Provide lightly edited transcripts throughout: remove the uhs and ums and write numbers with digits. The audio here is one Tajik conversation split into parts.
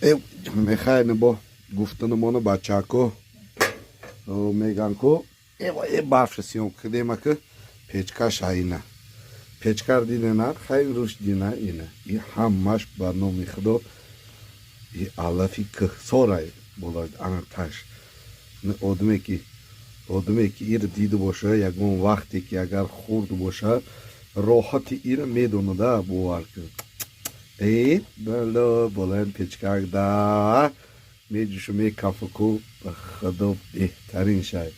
Мехайне бо гуфтанамона бачако меган ку э барфша съёмка кардема, ки печкаш ина печкар дидена, хай руш дина, ина и ҳамаш ба номи Худо и алафи кӯҳсорай боло ана таш. Одаме ки ира дида боша, ягон вақте ки агар хурд боша, роҳати ира медонада, бовар кун. Э бало болоям печкак да меҷӯшу мекафу ку, ба Худо, беҳтарин шай.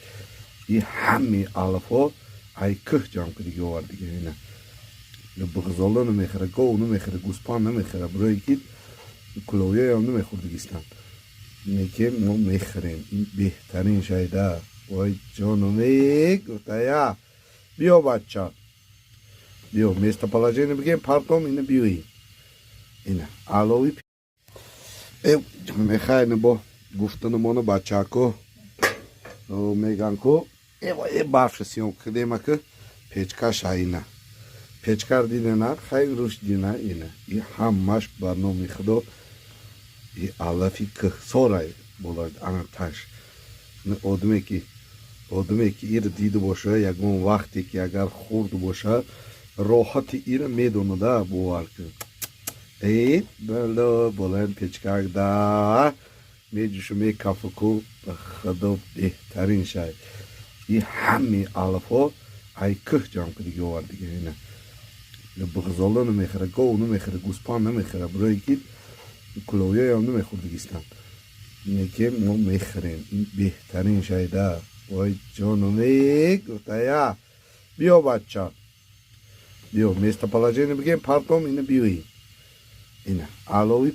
И ҳами алафҳо ай кӯҳ ҷамъ кардиги овардиги. Ина буғзола намехӯра, гов намехӯра, гӯспанд намехӯра, барое ки куловиёям намехӯрдагистанд, неки мо мехӯрем. Ин беҳтарин шайда. Вой ҷонумек, гуфтая, биё, бача, биё, местоположение бигем, партом ина биёи ина алови. Мехайне бо гуфтанамона бачако меган ку э барфша съёмка кардема, ки печкаш ина печкар дидена, хай руш дина, ина и ҳамаш ба номи Худо и алафи кӯҳсорай боло ана таш. Одаме ки ира дида боша, ягон вақте ки агар хурд боша, роҳати ира медонада, бовар кун. Э бало болоям печкак да меҷӯшу мекафу ку, ба Худо, беҳтарин шай. И ҳами алафҳо ай кӯҳ ҷамъ кардиги овардиги. Ина буғзола намехӯра, гов намехӯра, гӯспанд намехӯра, барое ки куловиёям намехӯрдагистанд, неки мо мехӯрем. Ин беҳтарин шайда. Вой ҷонумек, гуфтая, биё, бача, биё, местоположение бигем, партом ина биёи ина алови.